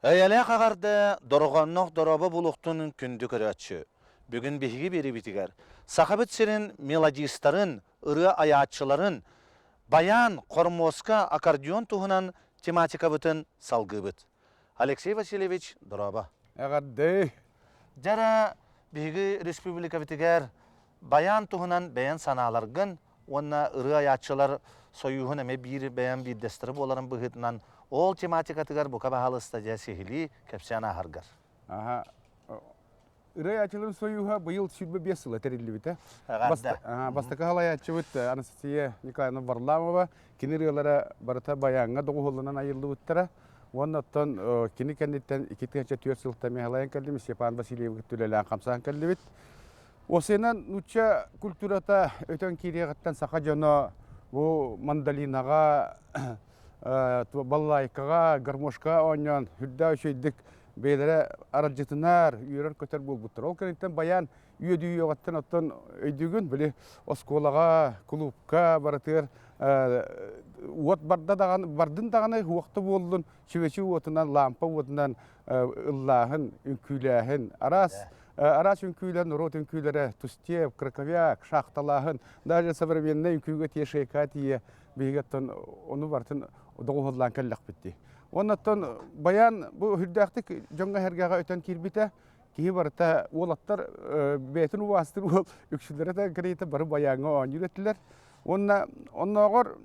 Эйэлээх аҕарда дорҕоонноох дорообо булуохтун күндү көрөөччү. Бүгүн биһиги биэриибитигэр Сахабыт сирин мелодистарын, ырыа айааччыларын, баян, хормуоска, аккордеон туһунан тематикабытын салгыыбыт. Алексей Васильевич, дорообо. Эҕэрдэ. Дьара биһиги республикабытыгар баян туһунан бэйэн санааларгын уонна ырыа айааччылар сойууһун эмиэ биир бэйэм биирдэстэрэ буоларын быһыытынан ол тематикатыгар бука баһаалыста дьэ сиһилии кэпсээн ааһаргар. Аха. Ырыа айааччыларын сойууһа быйыл 25 сыла тэриллибитэ. Бастакы халайааччыбыт Анастасия Николаевна Варламова кини ырыалара барыта баяҥҥа доҕуһуолланан айыллыбыттара. Уонна оттон кини кэнниттэн 2004 сылтан миһалайан кэллим, Степан Васильевы кытта үлэлээн хамсаан кэллибит. Осенан нуучча культурата өтөн киириэҕиттэн саха дьоно бу мандолинаҕа, балалайкаҕа, гармошкаҕа оонньоон үрдээх үчүгэйдик бэйэлэрэ аралдьытынар, үөрэр-көтөр буолбуттар. Ол кэнниттэн баян үөдүйүөҕүттэн оттон өйдүүгүн, били оскуолаҕа, кулуупка барытыгар уот барда даҕаны, бардын даҕаны уохта буоллун, чүмэчи уотунан, лаампа уотунан ыллааһын, үҥкүүлээһин, араас араас үҥкүүлэр, норуот үҥкүүлэрэ, тустеп, краковяк, шахталааһын, даже современнай үҥкүүгэ тиийэ, шейка тиийэ биһиги оттон ону барытын доҕуһуоллаан кэллэхпит дии. Уонна оттон баян бу үрдээхтик дьоҥҥо-сэргэҕэ өтөн киирбитэ, киһи барыта уолаттар бэйэтин убаастыыр уол үксүлэрэ да кэриэтэ бары баяҥҥа оонньуур этилэр. Уонна оннооҕор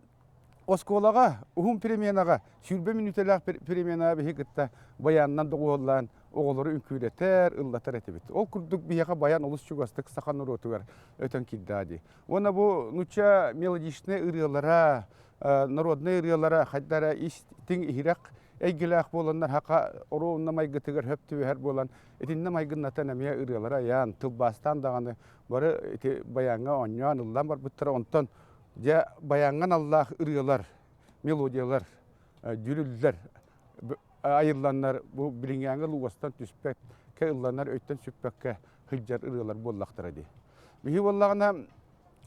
оскуолаҕа уһун переменаҕа 20 мүнүүтэлээх переменаҕа биһи кытта баянынан доҕуһуоллаан оҕолору үҥкүүлэтэр, ыллатар этибит. Ол курдук биһиэхэ баян олус чугастык саха норуотугар өтөн киирдэҕэ дии. Уонна бу нуучча мелодичнай ырыалара, народнай ырыалара хайдара истиҥ иһирэх эйгэлээх буоланнар хака оруобуна майгытыгар хөп түбэһэр буолан итиннэ майгыннатан эмиэ ырыалары айаан, тылбаастаан даҕаны бары ити баяҥҥа оонньоон ыллаан барбыттара. Онтон дьэ баяҥҥа аналлаах ырыалар, мелодиялар, дьүрүллэр айылланнар бу билиҥҥээҥи лугастан түспэккэ ылланар өйтөн сүппэккэ сылдьар ырыалар буоллахтара дии. Биһи буоллаҕына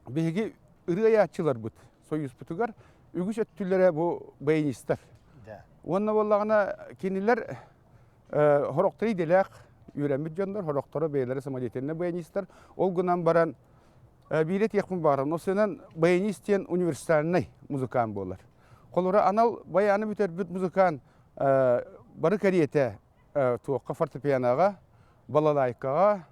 биһиги ырыа айааччыларбыт союзпутугар үгүс өттүлэрэ бу баянистар. Уонна буоллаҕына кинилэр хорохторо идэлээх үөрэммит дьоннор, хорохторо бэйэлэрэ самодеятельнай баянистар. Ол гынан баран биир этиэхпин баҕарабын, ол сынан баянист диэн универсальнай музыкант буолар. Холобура, анал баяны бүтэрбит музыкант бары кэриэтэ туохха фортепианоҕа, балалайкаҕа,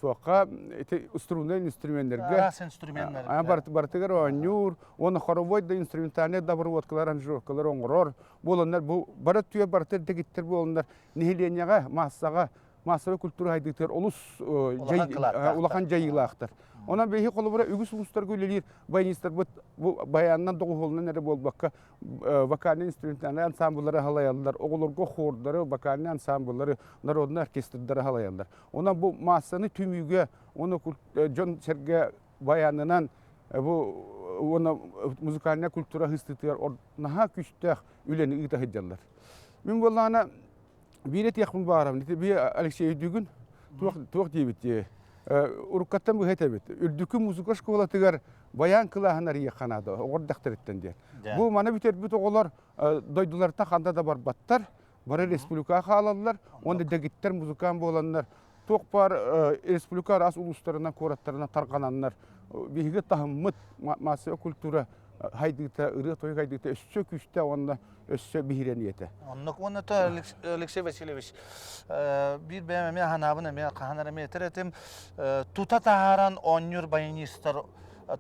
туохха ити струнный инструменнэргэ Араас инструменнэргэ барытыгар оонньуур уонна хоровой да инструментальнай доброводкалар аранжировкалар оҥорор буоланнар бу бары түө барыта дэгиттэр буоланнар нэһилиэнньэҕэ маассаҕа массовай культура хайдыытыгар олус улахан дьайыылаахтар. Онон биһи холобура үгүс улуустарга үлэлиир баянистарбыт бу баянынан доҕуһуолунан эрэ буолбакка вокальнай инструментальнай ансамбллары халайаллар, оҕолорго хордары, вокальнай ансамбллары, народнай оркестрдары халайаллар. Онон бу маассаны түмүүгэ, уонна дьон-сэргэ баянынан бу уонна музыкальная культура ыһыстыытыгар наһаа күүстээх үлэни ыыта сылдьаллар. Мин буоллаҕына биир этиэхпин баҕарабын. Ити би Алексей өйдүүгүн? Туох туох диэбит дии. Уруккаттан быһа этэбит. Үрдүкү музыка школатыгар баян кылааһын арыйыахха наада оҕор дэхтэриттэн диэн. Бу маны бүтэрбит оҕолор дойдулартан ханна да барбаттар, бары республикаҕа хаалаллар, уонна дэгиттэр музыкант буоланнар туох баар республика араас улуустарынан, куораттарынан тарҕананнар биһиги таһыммыт массовая культура хайдыыта, ырыа-тойук хайдыыта өссө күүстээх уонна өссө биһирэниэ этэ. Оннук уонна то Алексей Васильевич биир бэйэм эмиэ ханаабын эмиэ хаһан эрэ эмиэ этэр этим тута таһааран оонньуур баянистар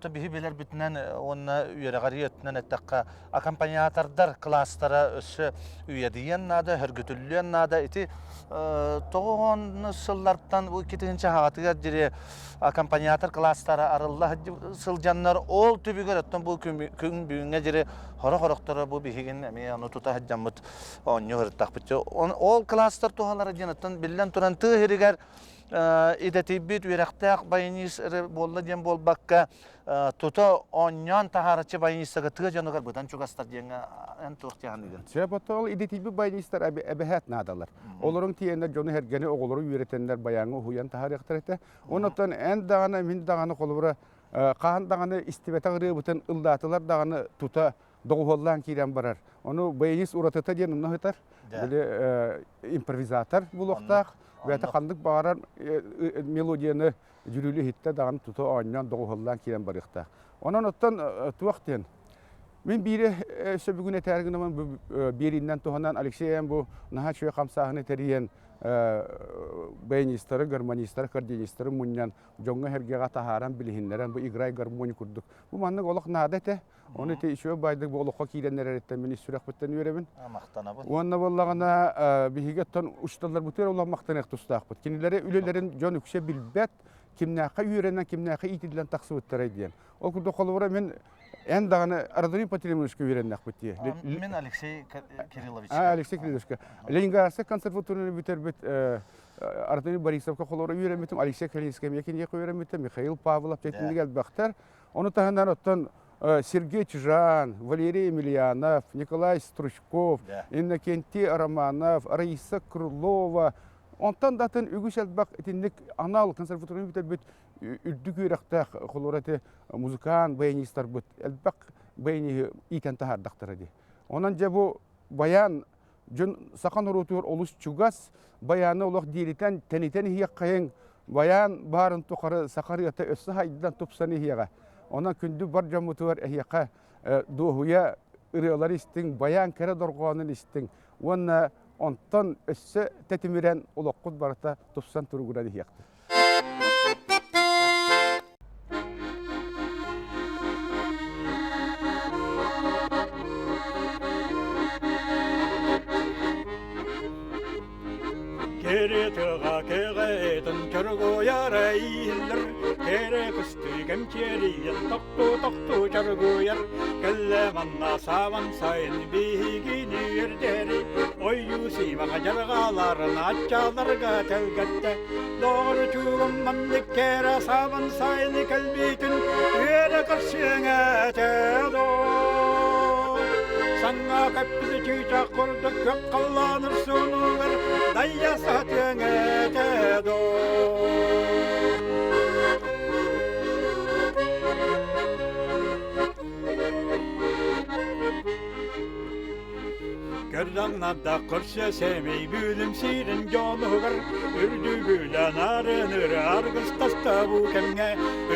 то биһи билэрбитинэн уонна үөрэҕэрии өттүнэн эттэххэ аккомпаниатордар кылаастара өссө үйэдийиэн наада, хөргүтүллүөн наада. Ити тоҕо сыллартан бу 2000 хаҕатыгар диэри аккомпаниатор кылаастара арылла сылдьаннар ол түбүгэр оттон бу күн бүгүҥҥэ диэри хоро-хорохторо бу биһигин эмиэ ону тута сылдьаммыт оонньуу сырыттахпыт. Ол кылаастар туһалара диэн оттон биллэн туран тыа сиригэр идэтийбит үөрэхтээх баянист эрэ буолла диэн буолбакка тута оонньоон таһаараччы баянистарга тыа дьонугар быдан чугастар диэҥҥэ эн туох диэханыгын? Сөп ол идэтийбит баянистар эбэһээт наадалар. Олорун тиийэннэр дьону сэргэни оҕолору үөрэтэннэр баяҥҥа уһуйан таһаарыахтар этэ. Онон эн даҕаны мин даҕаны холобура хаһан даҕаны истибэтэх ырыабытын ыллаатылар даҕаны тута. доҕуһуоллаан киирэн барар. Ону баянист уратыта диэн онно сытар. Били импровизатор буолуохтаах. Бэйэтэ ханнык баҕарар мелодияны дьүрүлү иһиттэ даҕаны тута оонньоон доҕуһуоллаан киирэн барыахтаах. Онон оттон туох диэн мин биири өссө бүгүн этээр гынамын бу биэрииннэн туһанан Алексей эн бу наһаа үчүгэй хамсааһыны тэрийэн баянистары, гармонистары, аккордеонистары мунньан дьоҥҥо-сэргэҕэ таһааран билиһиннэрэн бу играй гармонь курдук бу маннык олох наада этэ. Оны ити үчүгэй байдык бу олоххо киирэн эрэриттэн мин ис сүрэхпиттэн үөрэбин. Махтанабын. Уонна буоллаҕына биһиги оттон учууталларбытыгар улахан махтаныах тустаахпыт. Кинилэри үлэлэрин дьон үксэ билбэт, кимнээххэ үөрэнэн, кимнээххэ иитиллэн тахсыбыттарай диэн. Ол курдук холобура мин эн даҕаны Радомир Пантелеймоновичка үөрэннэхпит дии. Мин Алексей Кирилловичка. Алексей Кирилловичка. Ленинградскай консерваторияны бүтэрбит Артемий Борисовка холобура үөрэммитим, Алексей Калининскай эмиэ киниэхэ үөрэммитим, Михаил Павлов тэтинник элбэхтэр. Ону таһынан оттон Сергей Чжан, Валерий Емельянов, Николай Стручков, Иннокентий Романов, Раиса Крылова, онтон да атын үгүс элбэх итинник анал консерваторияны бүтэрбит үрдүк үөрэхтээх холура ити музыкант баянистарбыт элбэх баяниһы иитэн таһаардахтара дии. Онон дьэ бу баян дьон саха норуотугар олус чугас, баяны олох дииритэн, тэнитэн иһиэххэйиҥ, баян баарын тухары саха ырыата өссө хайдан тупсан иһиэҕэ. Онон күндү бар дьоммутугар эһиэхэ дуоһуйа ырыалары истиҥ, баян кэрэ дорҕоонун истиҥ уонна онтон өссө тэтимирэн олоххут барыта тупсан туругуран иһиэхтин. Кэрэ тыаҕа кэҕэтин чоргуйар иһиллэр, кэрэ кыстыы кэмчиэрийэн тохтуу-тохтуу чоргуйар, кэллэ манна сааман сайын биһигини үөрдэри, ойуу сиимэҕэ дьарҕаларын аччаларга тэлгэттэ. Доҕорчугум маннык кэрэ сааман сайыны кэлбитин үөрэ көрсүөҥ этэ доо. Саҥа көппүтү чыычаах курдук күөх халлааныр суунугар дайа сатыаҥ этэ доо. Көрдөҥнарда көрсө сэмэй бүлүм сирин дьонугар үрдүгүлэн арыныр аргыстаста бу кэмҥэ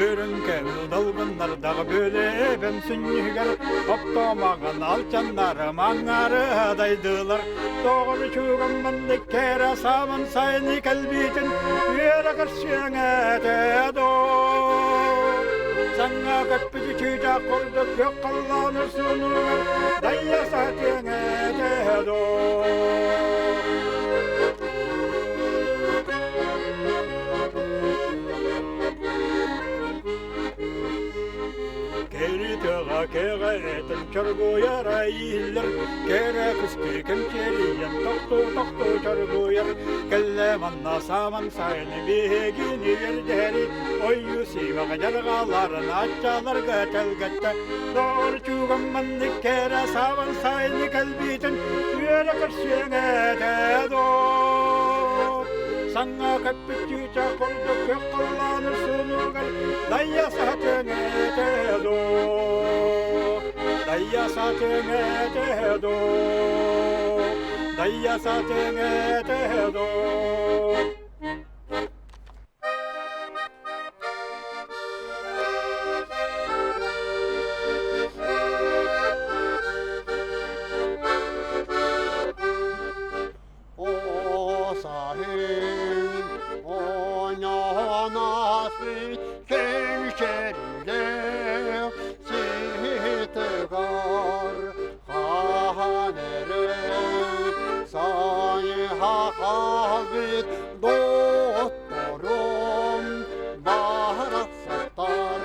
өрүн кэмил долгуннардаҕы бөлебем сүнньүгэр оптомаҕын алчаннары маңҥары дайдылар тоҕор чугам маннык кэрэ сааман сайыны кэлбитин үөрэ көрсүөҥ этэ доо Саҥа көппүтү чыычаах курдук күөх халлааны суунугар дайа сатыаҥ этэ доо. Кэри тыаҕа кэҕэтин чоргуйар иһиллэр, кэрэ кыстыы кэмчиэрийэн тохтуу-тохтуу чоргуйар, кэллэ манна сааман сайыны биһигини үөрдэри, ойуу сиимэҕэ дьарҕаларын аччаларга тэлгэттэ, доҕорчугум маннык кэрэ сааман сайыны кэлбитин үөрэ көрсүөҥ этэ доо. Саҥа көппүт чыычаах курдук күөх халлааныр суунугар дайа сатыаҥ этэ доо. Дайа сатыаҥ этэ доо. Дайа сатыаҥ этэ доо. О саһын оонньоон кэнчэрилээх ситыгар хаһан эрэ сайыһа хаалбыт доҕотторум барахсаттар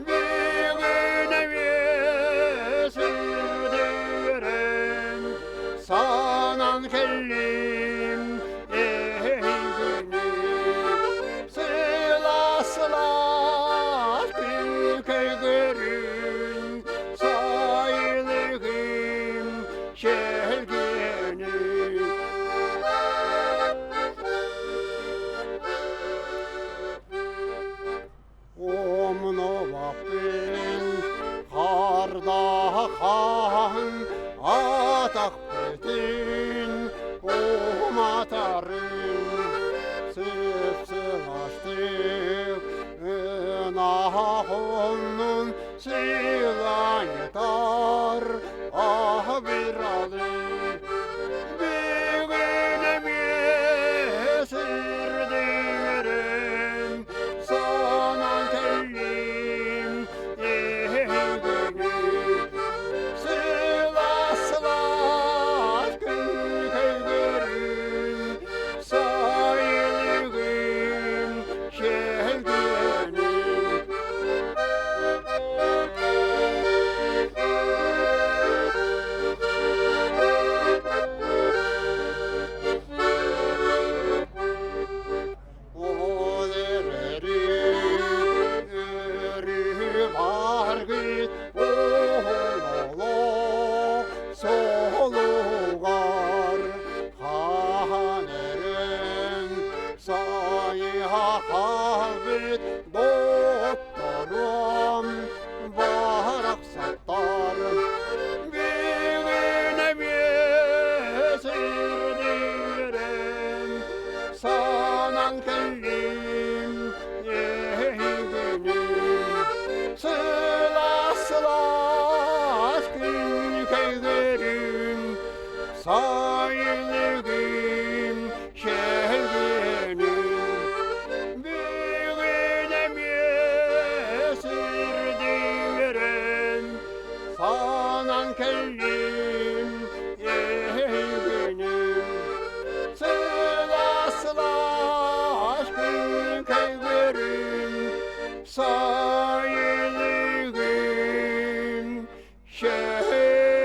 бүгүн эмиэ сүрдүрэн санан кэллим эһигини сыла-сылаас күкөйгөрүн сайылыгым чэлгиэни Умнубаппын харда Атахпытын уматарын сып-сыластык Ынахоннун сыланытар абыралы Бүгүн эмиэ сырдыырын санаан кэллим эһигини Сылаас-сылаас күн сайылыгым чэлгиэним. Ол эрэри өрүү баргыт оһололо солугар хаһан эрэн сайыһа хаалбыт доҕотторум барахсаттар бүгүн эмиэ сирдиирэн санаан кэллим эһигини сылаас-сылаас күн кэйгэрин сайылыгым чэлгиэнин бүгүн эмиэ сирдиирэн санаан кэллим эһигини Сылаас-сылаас күн кэйгэрин сайылыгым чэлгиэним.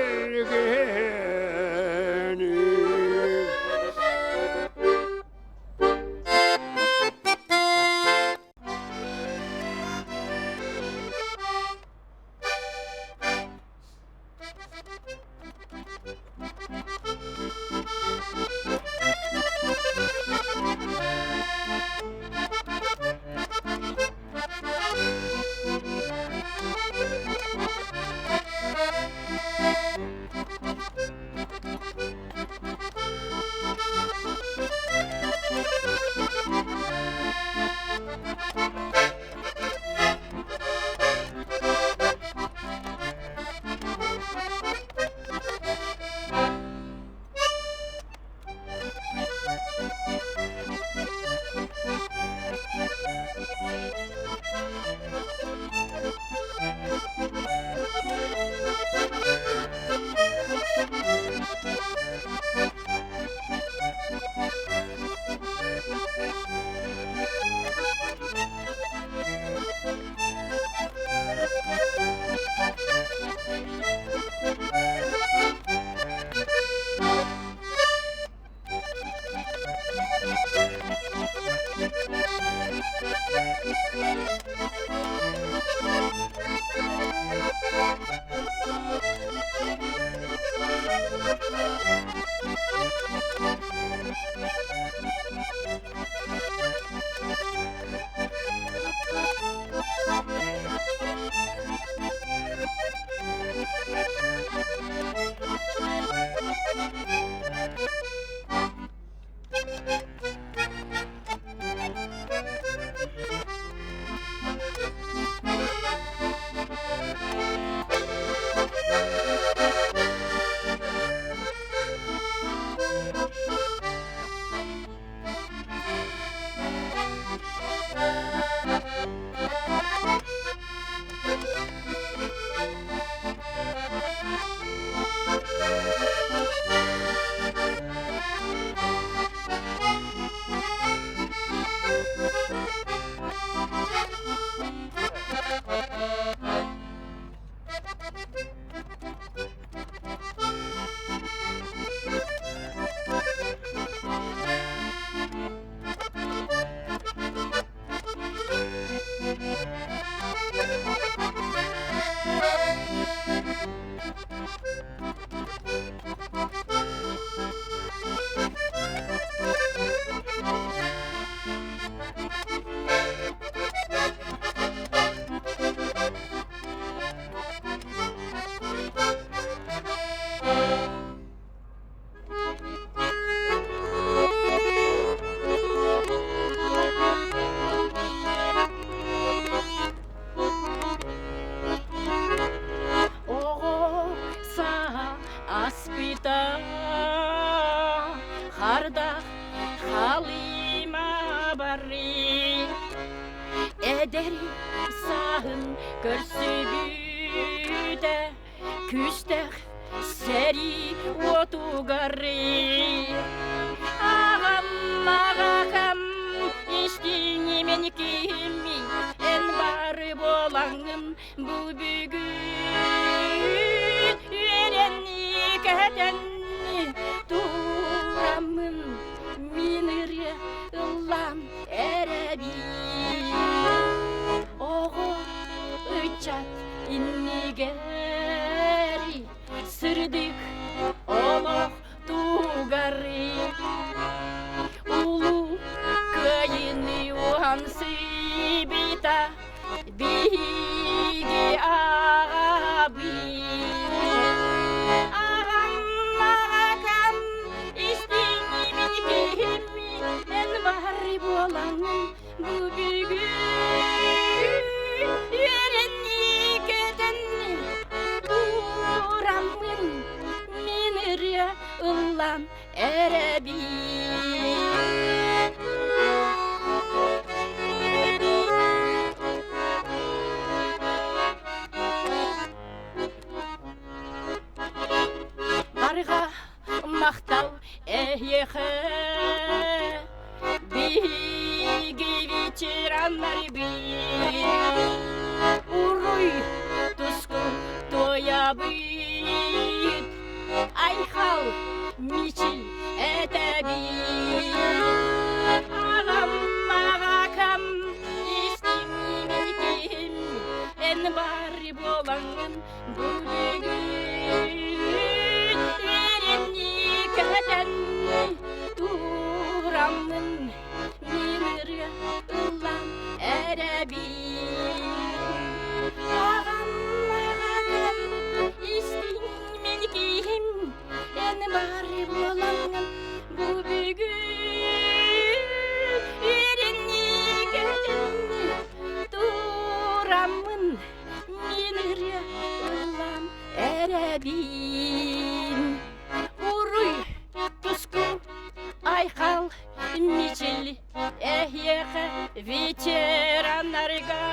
Аспыта хардах халыма бары Эдэр сааһын көрсүбүтэ Күүстээх сэрии уотугар Аҕам, аҕакам, истиҥимин кимий Эн бары буолаҥҥын бу бүгүн Үөрэн кэтэн тураммын Мин ырыа ыллаан эрэбин Оҕо ыччат иннигэр сырдык олох тугары Улуу Кыайыыны уһансыбыта биһиги аҕабыт. Аҕам аҕакам истиҥмин киһим эн бар буолаҥҥын бу бүгүн үөрэнни көтөн тураммын мин ырыа ыллам эрэбин. Барҕа махтал эһиэхэ биһиги ветераннарбыт уруй туску туойабыт Айхал мичил этэбит Аҕам аҕакам истиҥ эн бар буолаҥҥын бу бүгүн Үөрэнникэтэн тураммын мин ырыа ыллаан эрэбин Аҕам аҕакам истиҥ мин киһим эн бар буолаҥҥын бу бүгүн Үөрэнникэтэн тураммын мин ырыа ыллаан эрэбин Уруй туску айхал мичил эһиэхэ ветераннарга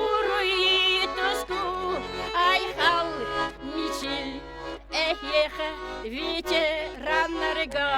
Уруй туску айхал мичил эһиэхэ ветераннарга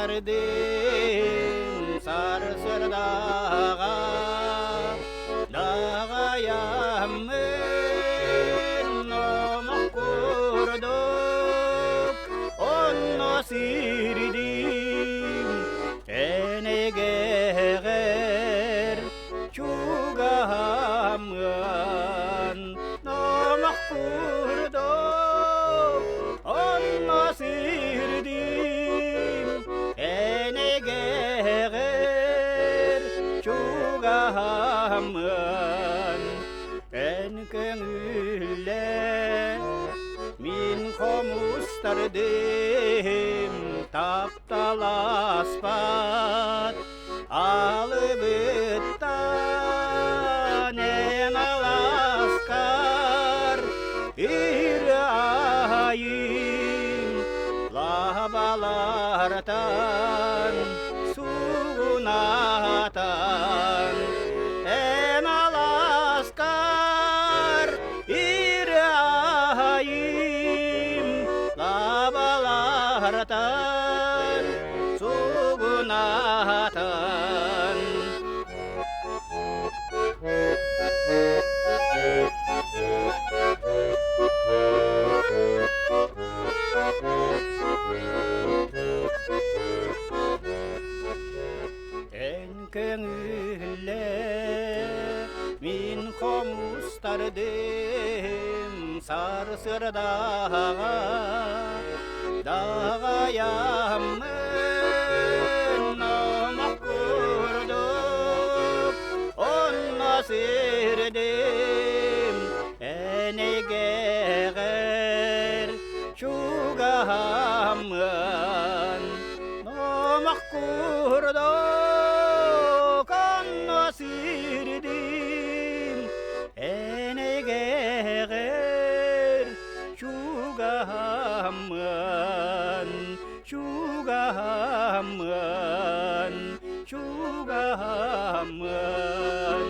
хомустардым сарсырдаҕа даҕайаммын номох курдук онно сирдим энэгэҕэр чугаһаммын номох курдук онно сирдим энэгэҕэр чугаһаммын эн көҥүллэ мин хомустардым тапталаспат алыбыттан эн аласкар ырайым лабалартан сугунатан эн аласкар ырайым лабалартан сугунатан. Эн көҥүллэ мин хомустардым сарсырдаҕа даҕайаммын номох курдук онно сирдим энэйгэҕэр чугаһаммын номох курдук онно сирдим энэйгэҕэр чугаһаммын чугаһаммын чугаһаммын.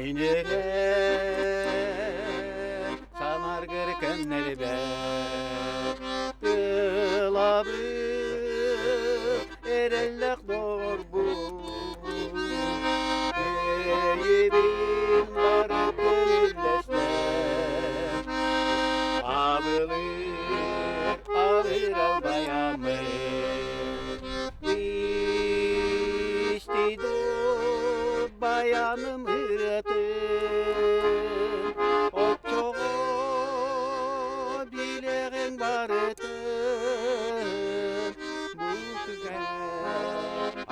Инеге санаргыр кэмнэрбэ ылабы эрэллэх доҕорбу эйибин барытын үллэстэ абылыр алыр албайаммын истиду баяным ырыатын оччоҕо билэҕин барытын бу күҥҥэ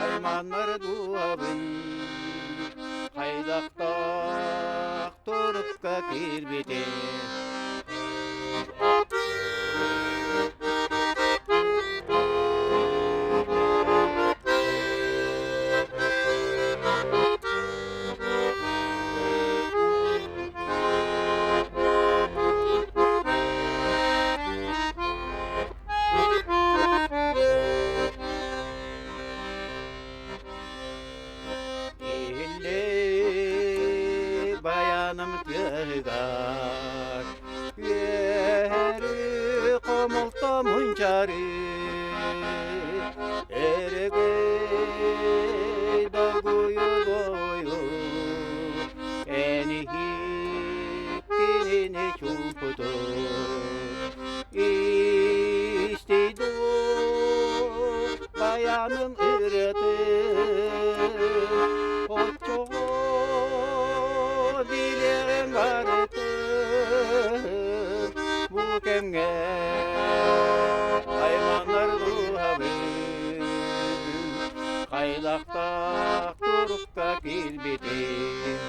айманнар дуобун хайдахтаах турукка киирбитин. Иһиллээ баяным тыаһыгар үөһэрү хомолто мунчары эрэгэй догую дою эниһи кинини чуумпуту истийду баяным ырыатын оччоҕо билэҕин барытын бу кэмҥэ айманар дууһабын хайлахтаах турукка киирбитим.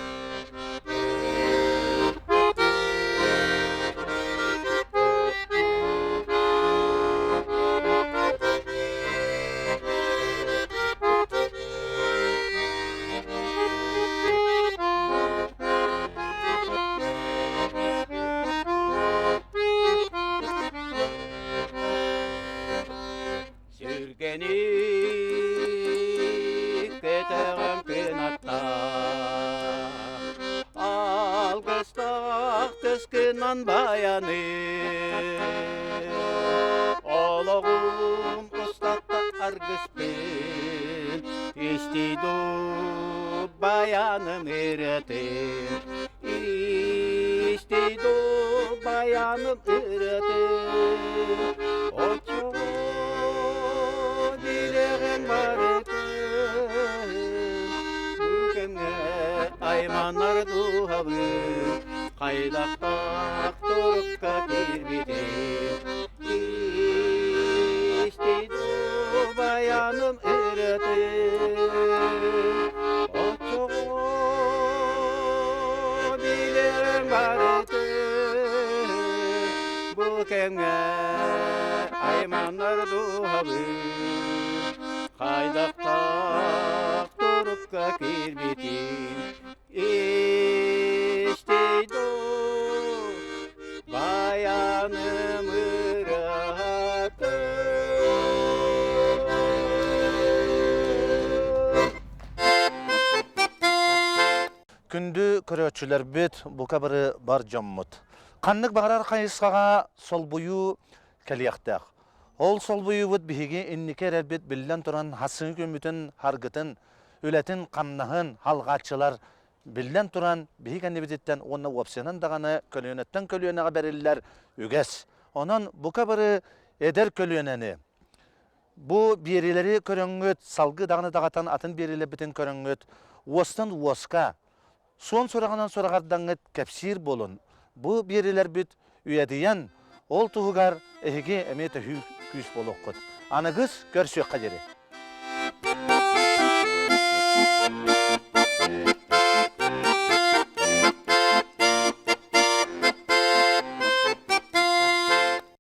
Туһунан баяны Олоҕум устата аргыспын Истиду баяным ырыатын Истиду баяным ырыатын Оччоҕо билэҕин барытын Бу кэмҥэ айманар дууһабын Хайдахтаах турукка киирбитин Истиду баяным ырыатын Оччоҕо билэрим барытын Бу кэмҥэ айманар дууһабын Хайдахтаах турукка киирбитин Истий дуу, баяным ырыатын. Күндү көрөөччүлэрбит, бука бары бар дьоммут. Ханнык баҕарар хайысхаҕа солбуйуу кэлиэхтээх. Ол солбуйуубут биһиги инники эрэрбит биллэн туран хасыы күммүтүн харгытын үлэтин-хамнаһын халҕааччылар биллэн туран биһи кэннибититтэн уонна уопсайынан даҕаны көлүөнэттэн көлүөнэҕэ бэриллэр үгэс. Онон бука бары эдэр көлүөнэни бу биэриилэри көрөҥҥүт, салгыы даҕаны даҕатан атын биэриилэрбитин көрөҥҥүт, уостан уоска, суон сураҕынан сураҕардаҥҥыт кэпсиир буолун. Бу биэриилэрбит үйэтийэн, ол туһугар эһиги эмиэ төһүү күүс буолуоххут. Аныгыс көрсүөххэ диэри.